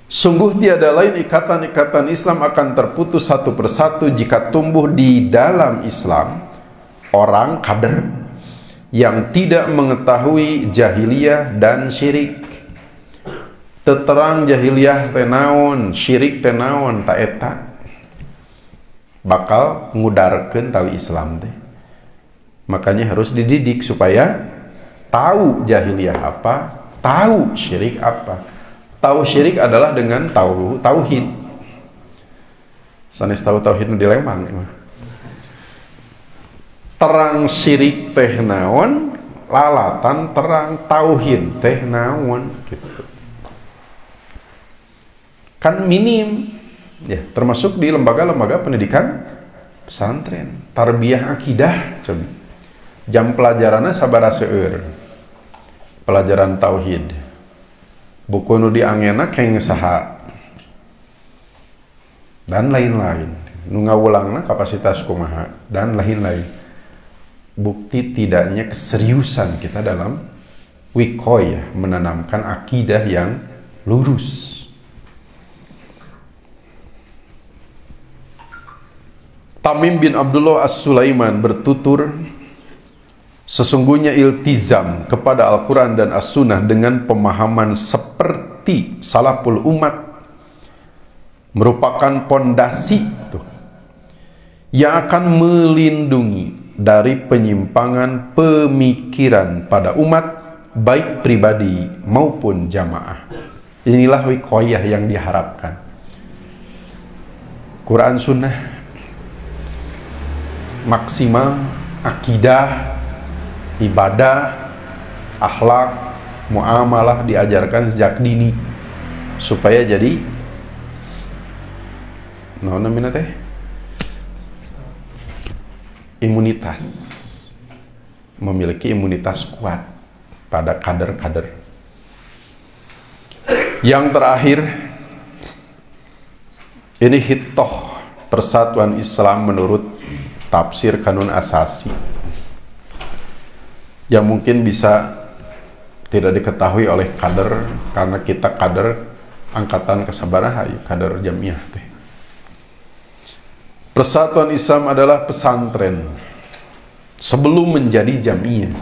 Speaker 1: Sungguh tiada lain ikatan-ikatan Islam akan terputus satu persatu jika tumbuh di dalam Islam orang kader yang tidak mengetahui jahiliyah dan syirik. Teterang jahiliyah teh naon, syirik teh naon, ta eta bakal ngudarkeun tali Islam teh. Makanya harus dididik supaya tahu jahiliyah apa, tahu syirik apa. Tahu syirik adalah dengan tahu tauhid. Sanes tahu tauhid di Lembang. Terang syirik teh naon, lalatan terang tauhid teh naon gitu. Kan minim ya, termasuk di lembaga-lembaga pendidikan pesantren, tarbiyah akidah coba. Jam pelajarannya sabaraha seueur. Pelajaran tauhid. Buku nu diangena keng saha dan lain-lain. Nu ngawulangna kapasitas kumaha dan lain-lain. Bukti tidaknya keseriusan kita dalam wikoyah, menanamkan akidah yang lurus. Tamim bin Abdullah As-Sulaiman bertutur, sesungguhnya iltizam kepada Al-Quran dan As-Sunnah dengan pemahaman seperti salaful umat merupakan pondasi tuh, yang akan melindungi dari penyimpangan pemikiran pada umat, baik pribadi maupun jamaah. Inilah wikoyah yang diharapkan. Quran Sunnah maksimal, akidah, ibadah, akhlak, muamalah diajarkan sejak dini supaya jadi naon namina teh? Imunitas, memiliki imunitas kuat pada kader-kader. Yang terakhir, ini hitoh persatuan Islam menurut tafsir Kanun Asasi yang mungkin bisa tidak diketahui oleh kader karena kita kader angkatan kesabaraha, kader jamiah teh. Persatuan Islam adalah pesantren sebelum menjadi jamiah.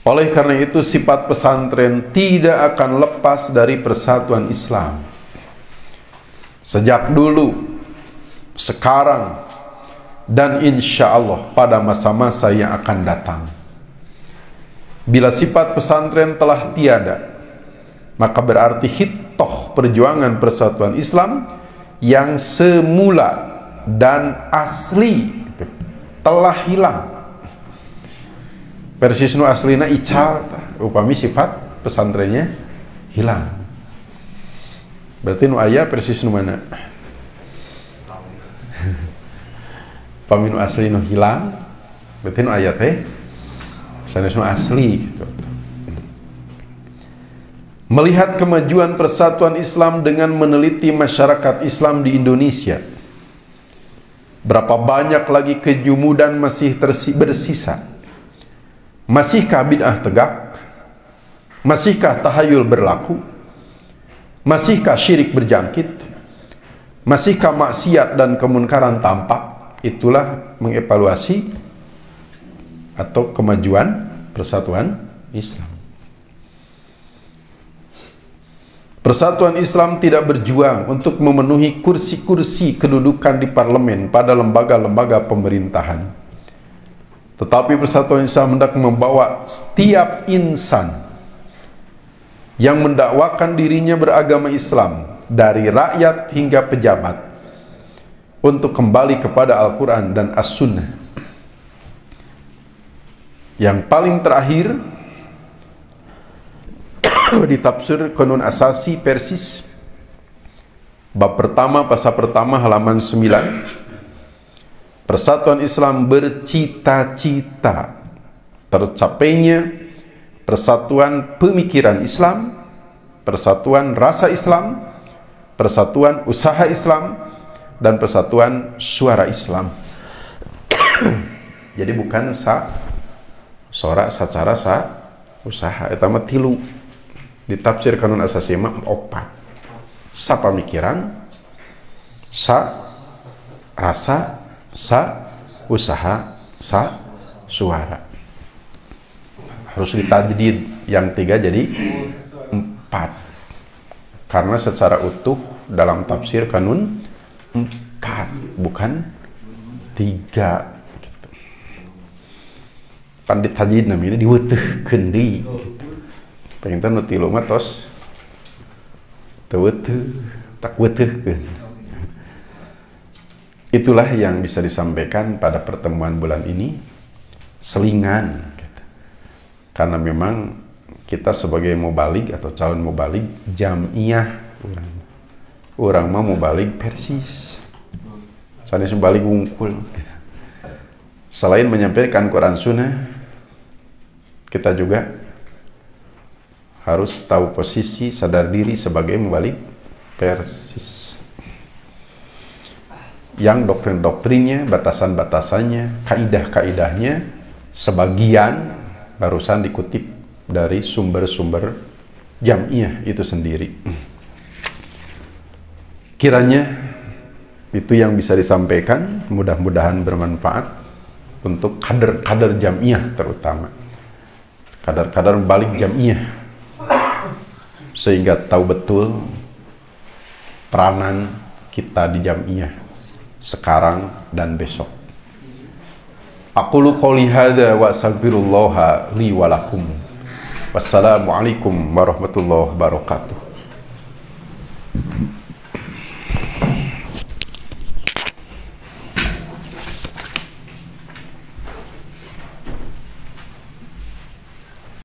Speaker 1: Oleh karena itu sifat pesantren tidak akan lepas dari persatuan Islam. Sejak dulu, sekarang, dan insya Allah pada masa-masa yang akan datang. Bila sifat pesantren telah tiada, maka berarti hitoh perjuangan persatuan Islam yang semula dan asli telah hilang. Persis nu aslina ical, upami sifat pesantrennya hilang. Berarti nu aya persis nu mana? Upami nu asli nu hilang, berarti nu aya teh sanes nu asli gitu. Melihat kemajuan persatuan Islam dengan meneliti masyarakat Islam di Indonesia, berapa banyak lagi kejumudan masih bersisa? Masihkah bid'ah tegak? Masihkah tahayul berlaku? Masihkah syirik berjangkit? Masihkah maksiat dan kemunkaran tampak? Itulah mengevaluasi atau kemajuan persatuan Islam. Persatuan Islam tidak berjuang untuk memenuhi kursi-kursi kedudukan di parlemen pada lembaga-lembaga pemerintahan. Tetapi persatuan Islam hendak membawa setiap insan yang mendakwakan dirinya beragama Islam, dari rakyat hingga pejabat, untuk kembali kepada Al-Quran dan As-Sunnah. Yang paling terakhir di tafsir Qanun Asasi Persis, bab pertama, pasal pertama, halaman 9. Persatuan Islam bercita-cita tercapainya persatuan pemikiran Islam, persatuan rasa Islam, persatuan usaha Islam, dan persatuan suara Islam. Jadi bukan sa sora sacara sa usaha, eta mah tilu. Ditafsir kanun asasi mah 4. Sa pamikiran, sa rasa, sa usaha, sa suara. Harus ditajdid yang 3 jadi 4. Karena secara utuh dalam tafsir kanun 4 bukan 3 gitu. Pan ditajdid namanya diwetehkeun deui gitu. Pengen nu 3 mah tos teu weteh, tak wetehkeun. Itulah yang bisa disampaikan pada pertemuan bulan ini, selingan gitu. Karena memang kita sebagai mubalig atau calon mubalig jamiah, urang mah mubalig persis, sanes mubalig wungkul gitu. Selain menyampaikan Quran Sunnah, kita juga harus tahu posisi, sadar diri sebagai mubalig persis. Yang doktrin-doktrinnya, batasan-batasannya, kaidah-kaidahnya sebagian barusan dikutip dari sumber-sumber jamiah itu sendiri. Kiranya itu yang bisa disampaikan, mudah-mudahan bermanfaat untuk kader-kader jamiah terutama. Kader-kader balik jamiah, sehingga tahu betul peranan kita di jamiah sekarang dan besok. Aqulu qouli hadza wa astaghfirullaha li wa lakum. Wassalamualaikum warahmatullahi wabarakatuh.